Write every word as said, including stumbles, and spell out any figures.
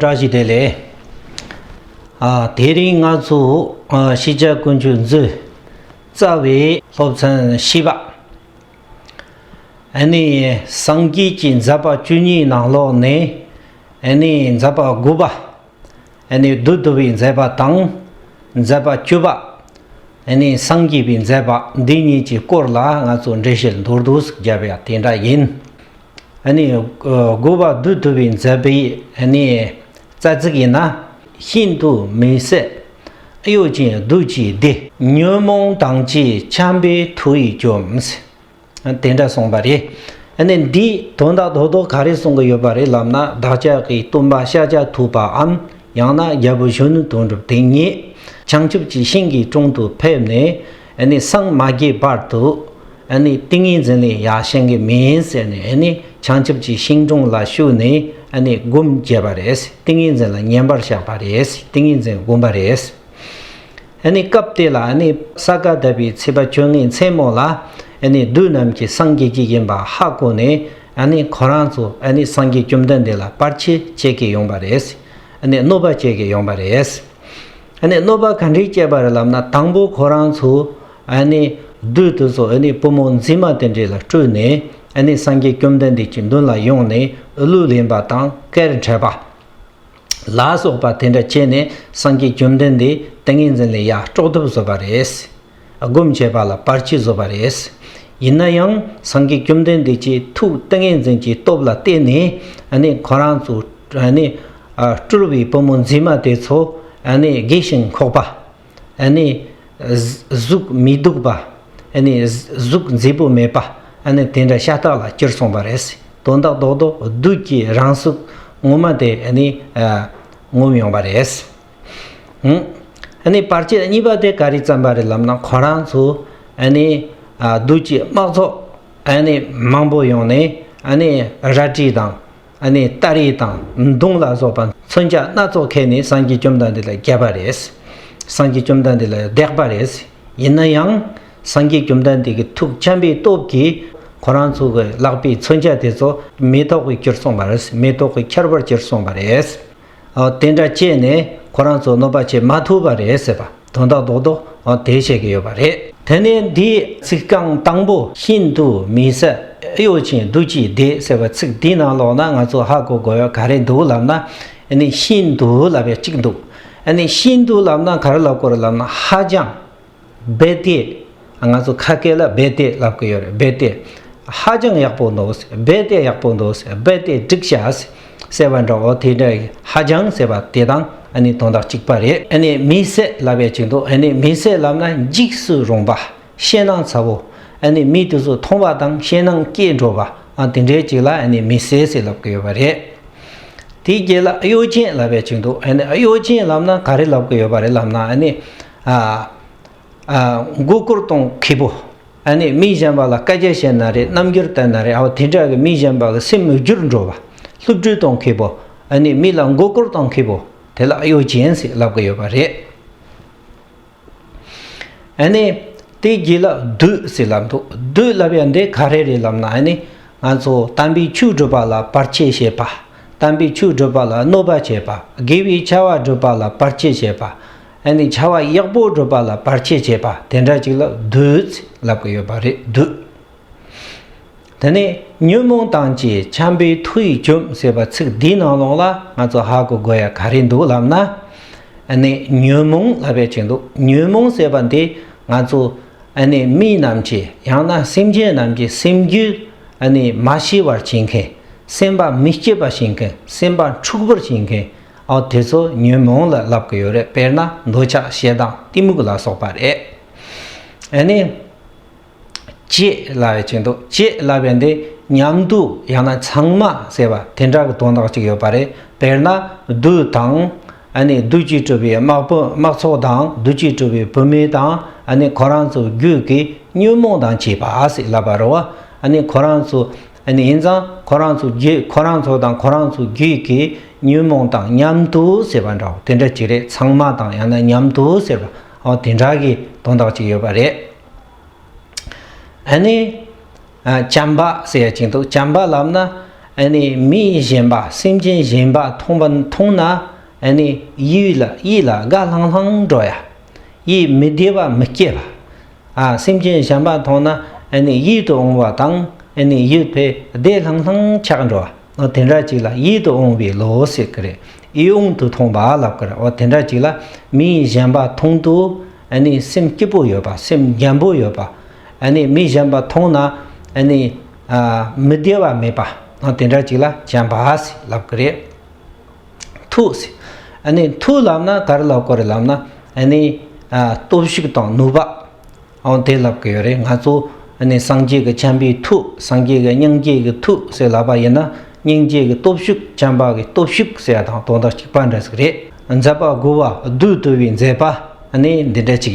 བཀྲ་ཤིས་བདེ་ལེགས། ཨ། དེ་རིང་ང་ཚོ་ཨ་ཤེས་བྱ་ཀུན་སྤྱོད་མཛོད་རྩ་བའི་སློབ་ཚན་བཞི་པ། ཨ་ནི་སངས་རྒྱས་ཀྱི་མཛད་པ་བཅུ་གཉིས་ནང་ལོགས་ནས་ཨ་ནི་མཛད་པ་དགུ་པ། ཨ་ནི་བསྡུ་བསྡུ་བའི་མཛད་པ་དང་། མཛད་པ་བཅུ་པ། ཨ་ནི་སངས་རྒྱས་པའི་མཛད་པ་འདི་གཉིས་ཀྱི་སྐོར་ལ་ང་ཚོ་འགྲེལ་བཤད་མདོར་བསྡུས་ཤིག་བརྒྱབ་ཡ་དེ་འདྲ་ཡིན། ཨ་ནི་དགུ་པ་བསྡུ་བསྡུ་བའི་མཛད་པའི་ཨ་ནི་རྩ་ཚིག་ཡིན་ན། ཤིན་ཏུ་མི་བཟད་གཡོ་ཅན་བདུད་ཀྱི་སྡེ། ཉོན་མོངས་དང་བཅས་འཁྱམས་པའི་མཐུ་ཡིས་བཅོམ། དེ་འདྲ་གསུངས་པ་རེད། ཨ་ནི་འདིའི་དོན་དག་རྡོག་རྡོག་ག་རེ་གསུང་གི་ཡོད་པ་རེད་ལབ་ན། བདག་ཅག་གི་སྟོན་པ་ཤཱཀྱ་ཐུབ་པའམ་ཡང་ན་རྒྱལ་པོ་གཞོན་ནུ་དོན་གྲུབ་དེ་ཉིད་བྱང་ཆུབ་ཀྱི་ཤིང་གི་དྲུང་དུ་ཕེབས་ནས། ཨ་ནི་སངས་མ་རྒྱས་བར་དུ་ཨ་ནི་ཏིང་ངེ་འཛིན་ལས་ཡར་བཞེངས་གི་མིན་ཟེར་ནས། ཨ་ནི་བྱང་ཆུབ་ཀྱི་ཤིང་དྲུང་ལ་བཞུགས་ནས་ཨ་ནི་སྒོམ་བྱས་པ་རེད། ཏིང་ངེ་འཛིན་ལ་ཉན་པར་བཞག་པ་རེད། ཏིང་ངེ་འཛིན་བསྒོམས་པ་རེད། ཨ་ནི་སྐབས་དེ་ལ་ཨ་ནི་ས་ག་ཟླ་བའི་ཚེས་པ་བཅོ་ལྔའི་མཚན་མོ་ལ། ཨ་ནི་བདུད་རྣམས་ཀྱིས་སངས་རྒྱས་ཀྱི་ཡིན་པ་ཧ་གོ་ནས། ཨ་ནི་ཁོ་རང་ཚོ་ཨ་ནི་སངས་རྒྱས་བཅོམ་ལྡན་འདས་ལ་བར་ཆད་བྱེད་ཀྱི་ཡོང་པ་རེད། ཨ་ནི་གནོད་པ་བྱེད་ཀྱི་ཡོང་པ་རེད། ཨ་ནི་གནོད་པ་ག་འདྲས་བྱས་པ་རེད་ལབ་ན། དང་པོ་ཁོ་རང་ཚོ་ཨ་ནི་བདུད་དེ་ཚོ་ཨ་ནི་བུ་མོ་མཛེས་མ་དེ་འདྲས་ལ་སྤྲུལ་ནས། ཨ་ནི་སངས་རྒྱས་བཅོམ་ལྡན་འདས་ཀྱི་མདུན་ལ་ཡོང་ནས་གླུ་ལེན་པ་དང་སྐད་འབོད་པ། ལ་སོགས་པ་དེ་འདྲ་བྱས་ནས་སངས་རྒྱས་བཅོམ་ལྡན་འདས་ཏིང་ངེ་འཛིན་ལས་ཡར་དཀྲོག་ཐབས་བཟོས་པ་རེད། སྒོམ་བྱེད་པ་ལ་བར་ཆད་བཟོས་པ་རེད། ཡིན་ན་ཡང་སངས་རྒྱས་བཅོམ་ལྡན་འདས་ཀྱི་ཐུགས་ཏིང་ངེ་འཛིན་གྱི་སྟོབས་ལ་བརྟེན་ནས། ཨ་ནི་ཁོ་རང་ཚོ་ཨ་ནི་ཨ་སྤྲུལ་པའི་བུ་མོ་མཛེས་མ་དེ་ཚོ་ཨ་ནི་རྒས་ཤིང་འཁོགས་པ། ཨ་ནི་གཟུགས་མི་སྡུག་པ། ཨ་ནི་གཟུགས་མཛེས་པོ་མེད་པ། ཨ་ནི་དེ་འདྲ་ཤ་སྟག་ལ་གྱུར་སོང་བ་རེད། དོན་དག་རྡོག་རྡོག་བདུད་ཀྱི་རང་གཟུགས་ངོ་མ་དེ་ཨ་ནི་ཨ་ངོམ་ཡོང་བ་རེད། ཧུམ། ཨ་ནི་བར་ཆད་གཉིས་པ་དེ་ག་རེ་བརྩམས་པ་རེད་ལབ་ན། ཁོ་རང་ཚོ་ཨ་ནི་ཨ་བདུད་ཀྱི་དམག་ཚོགས་ཨ་ནི་མང་པོ་ཡོང་ནས། ཨ་ནི་རལ་གྲི་དང་། ཨ་ནི་སྟ་རེ་དང་མདུང་ལ་སོགས་པ་མཚོན་ཆ་སྣ་ཚོགས་ཁྱེར་ནས་སངས་རྒྱས་བཅོམ་ལྡན་འདས་ལ་བརྒྱབ་པ་རེད། སངས་རྒྱས་བཅོམ་ལྡན་འདས་ལ་བརྡེག་པ་རེད། ཡིན་ན་ཡང་སངས་རྒྱས་བཅོམ་ལྡན་འདས་ཀྱི་ཐུགས་བྱམས་པའི་སྟོབས་ཀྱིས་ཁོ་རང་ཚོ་གི་ལག་པའི་མཚོན་ཆ་དེ་ཚོ་མེ་ཏོག་གིས་གྱུར་སོང་བ་རེད། མེ་ཏོག་གིས་ཁྱབ་པར་གྱུར་སོང་བ་རེད། ཨ་དེ་འདྲ་བྱས་ནས་ཁོ་རང་ཚོ་གནོད་པ་བྱེད་མ་ཐུབ་པ་རེད་ཟེར་བ། དོན་དག་རྡོག་རྡོག་ཨ་དེ་བཤད་ཀྱི་ཡོད་པ་རེད། དེ་ནས་འདིའི་ཚིག་རྐང་དང་པོ། ཤིན་ཏུ་མི་བཟད་གཡོ་ཅན་བདུད་ཀྱི་སྡེ་ཟེར་བ་ཚིག་འདིའི་ནང་ལོགས་ན་ང་ཚོ་ཧ་གོ་དགོས་ཡ་ག་རེ་འདུག་ལབ་ན། ཨ་ནི་ཤིན་ཏུ་ལབ་ཡ་གཅིག་འདུག་ཨ་ནི་ཤིན་ཏུ་ལབ་ན་ག་རེ་ལབ་དགོས་རེད་ལབ་ན། ཧ་ཅང་། རྦད་དེ། ང་ཚོ་ཁ་སྐད་ལ་རྦད་དེ་ལབ་ཀྱི་ཡོད་རེད། རྦད་དེ། ཧ་ཅང་ཡག་པོ་འདུག་རྦད་དེ་ཡག་པོ་འདུག་རྦད་དེ་འགྲིག་ཤག་ཟེར་བ་འདྲ་བོ་དེ་འདྲ་ཡི་ཧ་ཅང་ཟེར་བ་དེ་དང་ཨ་ནི་དོན་དག་གཅིག་པ་རེད། ཨ་ནི་མི་བཟད་ལབ་ཡ་གཅིག་འདུག་ཨ་ནི་མི་བཟད་ལབ་ན་འཇིགས་སུ་རུང་བ། ཞེད་སྣང་ཚ་བོ། ཨ་ནི་མི་དེ་ཚོ་མཐོང་བ་དང་ཞེད་སྣང་སྐྱེས་འགྲོ་བ། ཨ་དེ་འདྲའི་གཅིག་ལ་ཨ་ནི་མི་བཟད་ཟེར་ལབ་ཀྱི་ཡོད་པ་རེད། དེའི་རྗེས་ལ་གཡོ་ཅན་ལབ་ཡ་གཅིག་འདུག་ཨ་ནི་གཡོ་ཅན་ལབ་ན་ག་རེ་ལབ་ཀྱི་ཡོད་པ་རེད་ལབ་ན། ཨ་ནི་ཨ། ཨ་མགོ་སྐོར་གཏོང་མཁས་པོ། ཨ་ནི་མི་གཞན་པ་ལ་སྐད་ཆ་བཤད་ན་རེད། རྣམ་འགྱུར་བསྟན་ན་རེད། ཨ་དེ་འདྲ་གི་མི་གཞན་པ་གི་སེམས་འགྱུར་འགྲོ་བ། བསླུ་བྲིད་གཏོང་མཁས་པོ། ཨ་ནི་མི་ལ་མགོ་སྐོར་གཏོང་མཁས་པོ། དེ་ལ་གཡོ་ཅན་ཟེར་ལབ་ཀྱི་ཡོད་པ་རེད། ཨ་ནི་དེའི་རྗེས་ལ་བདུད་ཟེར་ལབ་འདུག་བདུད་ལབ་ཡ་འདི་ག་རེ་རེད་ལབ་ན། ཨ་ནི་ང་ཚོ་དམ་པའི་ཆོས་སྒྲུབ་པ་ལ་བར་ཆད་བྱེད་པ། དམ་པའི་ཆོས་སྒྲུབ་པ་ལ་གནོད་པ་བྱེད་པ། དགེ་བའི་བྱ་བ་སྒྲུབ་པ་ལ་བར་ཆད་བྱེད་པ། ཨ་ནི་བྱ་བ་ཡག་པོ་སྒྲུབ་པ་ལ་བར་ཆད་བྱེད་པ་དེ་འདྲ་ཅིག་ལ་བདུད་ལབ་ཀྱི་ཡོད་པ་རེད། བདུད། དེ་ནས་ཉོན་མོངས་དང་བཅས་འཁྱམས་པའི་མཐུ་ཡིས་བཅོམ་ཟེར་བ་ཚིག་འདིའི་ནང་ལོགས་ལ་ང་ཚོ་ཧ་གོ་དགོས་ཡ་ག་རེ་འདུག་ལབ་ན། ཨ་ནི་ཉོན་མོངས་ལབ་ཡ་ཅིག་འདུག་ཉོན་མོངས་ཟེར་བ་འདི་ང་ཚོ་ཨ་ནི་མི་རྣམས་ཀྱི་ཡང་ན་སེམས་ཅན་རྣམས་ཀྱི་སེམས་རྒྱུད་ཨ་ནི་མ་ཞི་བར་བྱེད་མཁན། སེམས་པ་མི་སྐྱིད་པ་བྱེད་མཁན། སེམས་པ་འཁྲུག་པར་བྱེད་མཁན། ཨ་དེ་ཚོ་ཉོན་མོངས་ལ་ལབ་ཀྱི་ཡོད་རེད། དཔེར་ན་འདོད་ཆགས་ཞེ་སྡང་གཏི་མུག་ལ་སོགས་པ་རེད། ཨ་ནི། བཅས་ལབ་ཡ་ཅིག་འདུག་བཅས་ལབ་ཡ་འདི་མཉམ་དུ་ཡང་ན་ཚང་མ་ཟེར་བ་དེ་འདྲ་གི་དོན་དག་ཅིག་ཡོད་པ་རེད། དཔེར་ན་བདུད་དང་། ཨ་ནི་བདུད་ཀྱིས་གྲུབ་པའི་དམག་དཔོན་དམག་ཚོགས་དང་། བདུད་ཀྱིས་གྲུབ་པའི་བུད་མེད་དང་། ཨ་ནི་ཁོ་རང་ཚོ་རྒྱུད་ཀྱི་ཉོན་མོངས་དང་བཅས་པ་ཟེར་ལབ་པ་རེད་བ། ཨ་ནི་ཁོ་རང་ཚོ་ཨ་ནི་ཡིན་ཙང་ཁོ་རང་ཚོ་རྒྱུད་ཁོ་རང་ཚོ་དང་ཁོ་རང་ཚོ་རྒྱུད་ཀྱི་ཉོན་མོངས་དང་མཉམ་དུ་ཟེར་བ་འདྲ་བོ་དེ་འདྲ་ཅིག་རེད། ཚང་མ་དང་ཡང་ན་མཉམ་དུ་ཟེར་བ་འོ་དེ་འདྲ་གི་དོན་དག་ཅིག་ཡོད་པ་རེད། ཨ་ནི། ཨ་བྱམས་པ་ཟེར་ཡ་ཅིག་འདུག་བྱམས་པ་ལབ་ན། ཨ་ནི་མི་གཞན་པ་སེམས་ཅན་གཞན་པ་མཐོང་བ་མཐོང་ན་ཨ་ནི་ཡིད་ལ་ཡིད་ལ་དགའ་ལྷང་ལྷང་འགྲོ་ཡ། ཡིད་མི་བདེ་བ་མི་སྐྱེ་བ། ཨ་སེམས་ཅན་གཞན་པ་མཐོང་ན་ཨ་ནི་ཡིད་དུ་འོང་བ་དང་ཨ་ནི་ཡིད་ཕེ་བདེ་ལྷང་ལྷང་ཆགས་འགྲོ་བ། ཨ་དེ་འདྲ་ཅིག་ལ་ཡིད་དུ་འོང་བའི་བློ་ཟེར་གི་རེད། ཡིད་འོང་དུ་མཐོང་བ་ལབ་གི་རེད། ཨོ་དེ་འདྲ་ཅིག་ལ་མི་གཞན་པ་མཐོང་དུས་ཨ་ནི་སེམས་སྐྱིད་པོ་ཡོད་པ། སེམས་འཇམ་པོ་ཡོད་པ། ཨ་ནི་མི་གཞན་པ་མཐོང་ན་ཨ་ནི་ཨ་མི་བདེ་བ་མེད་པ། ཨོ་དེ་འདྲ་ཅིག་ལ་བྱམས་པ་ཟེར་ལབ་གི་རེད། མཐུ་ཟེར། ཨ་ནི་མཐུ་ལབ་ན་ག་རེ་ལབ་དགོས་རེད་ལབ་ན། ཨ་ནི་ཨ་སྟོབས་ཤུགས་དང་ནུས་པ། འོ་དེ་ལབ་གི་ཡོད་རེད། ང་ཚོ་ཨ་ནི་སངས་རྒྱས་ཀྱི་བྱམས་པའི་མཐུ། སངས་རྒྱས་ཀྱི་སྙིང་རྗེ་གི་མཐུ་ཟེར་ལབ་པ་ཡིན་ན། སྙིང་རྗེ་གི་སྟོབས་ཤུགས། བྱམས་པ་གི་སྟོབས་ཤུགས་ཟེར་ཡ་དང་དོན་དག་གཅིག་པ་འདྲ་ཟིག་རེད། མཛད་པ་དགུ་བ་བསྡུས་བཏུས་པའི་མཛད་པ་ཨ་ནི་འདི་འདྲ་ཅིག